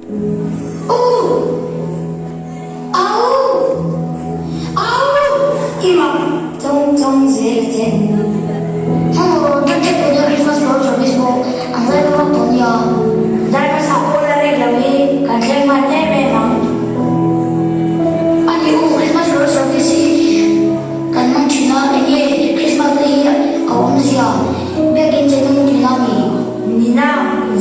U! Au! Au! Kima, tawng tawng zel che. Hello, Doctor Pawhnia Christmas Road Service pawh an zai vak tawh nia. Zai hmasa pawh la rek lo hi kan thleng hman em em ang. A ni u, Christmas Road Service hi kan hmang thin a, enge Christmas te hi a awmzia biakin che nung tihna a mi? Nina,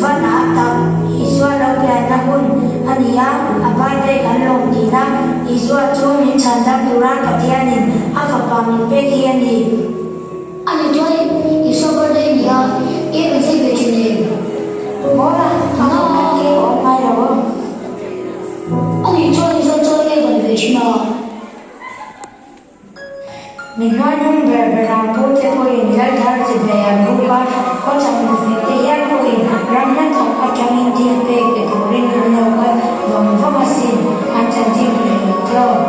van ah tak Isua lo pianna hun a ni a, a birthday kan lawm tihna Isua chu min chhandam tura Pathianin a fapa min pek hi a ni. A ni chuan Isua birthday a ni a, cake an chei ve thin em? Mawla, a hunah cake a awm ngai lo a. A ni chuan Isua chuan cake an ve thin a. Mi hnuaihnung ber berah pute pawhin lal thar chi bei an buk a, khawchhak nufing te hial pawhin ram hla tak atangin thil pek pe turin an lo kal vang vang asin, an chanchin hrilh lo tawk.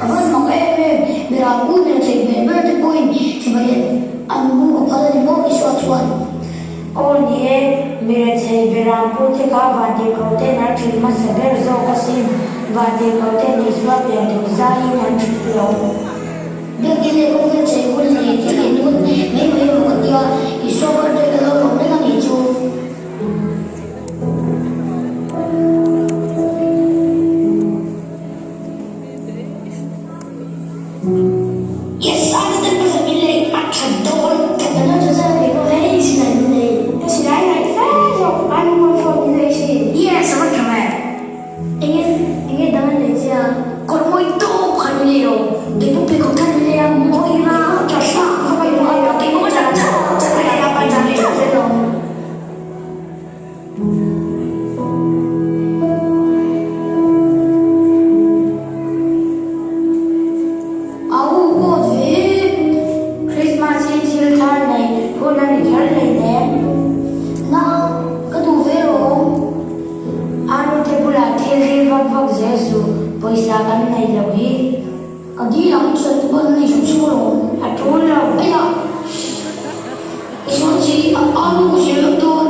A van mak em em, Miram u hmel theih hmel ber te pawhin chibai an buk a phal a ni maw Isua chuan. Aw ni e, mirethei Berampu te kha Vantirhkoh ten an hrilh hmasa ber zawk asin, Vantirhkoh ten Isua pian tur zaiin an hrilh lo. Biakin leh khawvel chei hun a ni tih in hun mai mai emaw ka tia, Isua birthday ka lo lawm reng a nih chu. Yes, a ni ten pasal min lei a tha dawn. Ka lo tha zan ve pawh hei silai min lei. Ka silai ngaih fe zawk a nu phone min lei thin. Yes, a va tha ve. Enge enge dang an lei che a? Kawr mawi tawp kha min lei lo. Kei pawh pheikhawk thar min lei a, mawi va tha hrang va mai mawi a, kei pawh ka chak chak chak a lei a, ka chak chak zel lo. Au pawh hi Christmas hi thil thar nei hun a ni kher hleinem. Na, ka duh ve awm. Arute bulah thil hi vak vak zel suh, pawisa kan nei lo hi. Ka dil ang chuan tu pawn nei hrim hrim alawm. A tul lo. Aiah! I sawn chi a anu ka hrilh loh dawn.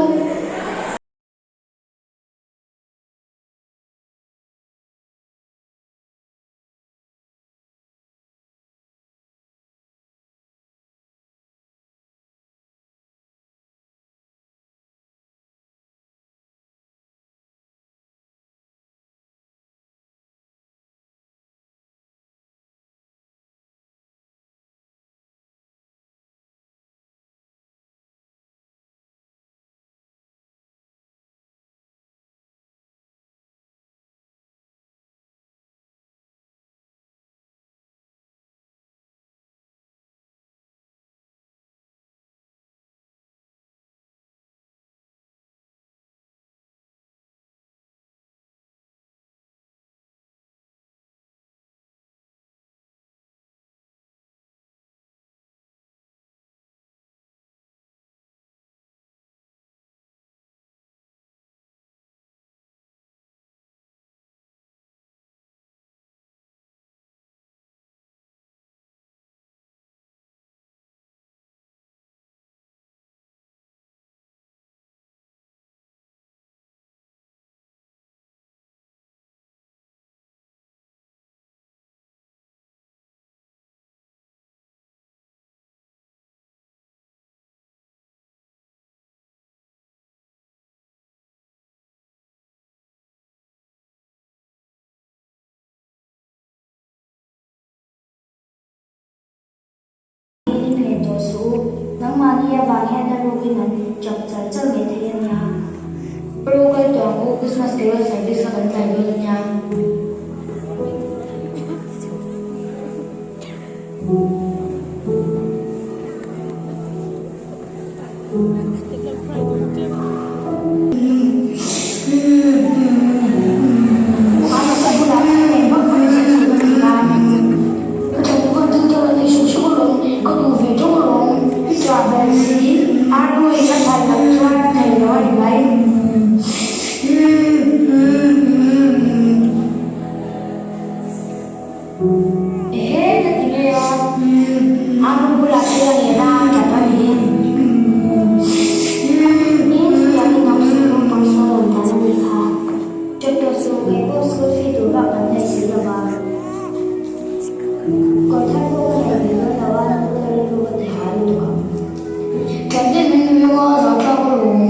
dîlin ngen tawh suh u. Nangmahni avang hian a rukin an ṭap char char mai thei a nia. Ro kal tawh ang u, Christmas Carol service kha kan tlai dawn a nia. Ehe ka ti ngei a, a nu bulah te a ngen a, a tap a ni. Eng chutiang in ang suh naupang sual awm dan a nih kha. Tap tawh suh, kei pawh school fee tur bak kan nei si lo va. Kawr thar pawh ka nei ve dawn lo a, nu te rilru ka ti hah lutuk ang. Tap deuh min nui a, a zahthlak alawm.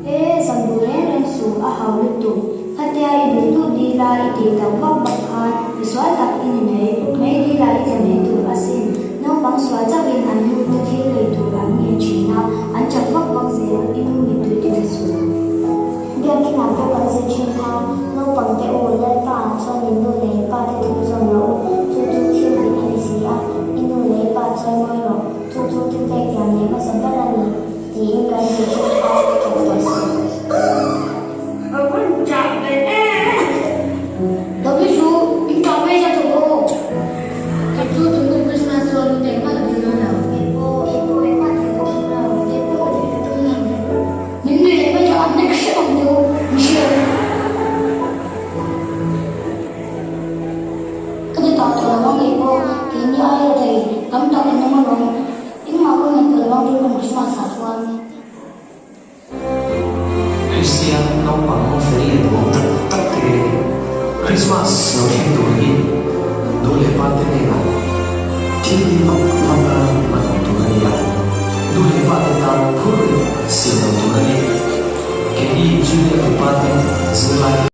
He zam duh reng reng suh a hau lutuk. Khatia i duh duh dila i tih tak vak vak khan misual tak i ni mai. Mai dila i tla mai tur asin. Naupang sual chauhin an nu te thil lei tur an ngen thin a, an chak vak vak zel i nu mittui ti tla suh. Biakinah pawh kan zir thin kha, naupang te u, Lalpa ah chuan in nu leh in pa te thu zawm rawh u, chu chu thil dik a ni si a, i nu leh i pa chuan ngawi rawh, chu chu thupek thiam leh hmasa ber a ni. Tiin kan zir thin kha ṭap tawh suh. A hun ṭah ve em? Babi chu in ṭah mai zat ang aw. Kei chu tunkum Christmas chu a nute engmah ka dil dawn lo. Kei pawh, kei pawh engmah dil ka tum lo. Kei pawh ka dil ka tum lo. Min nuih leh mai ṭah a hnek hrep ang chu mihring. Ka ti tah tawh lo ang kei pawh keini aia thei tam tak in awm alawm. Engmah pawh ngaihtuah lo ang tunkum Christmas ah chuan. Kristian naupang fel leh duhawm tak tak te Christmas lo thleng tur hi nu leh pa te hnenah thil hi vak vak a hmanhmawh tur a ni a, nu leh pa te tan phur siam lo tur a ni. Keini Junior mipa ten zirlai.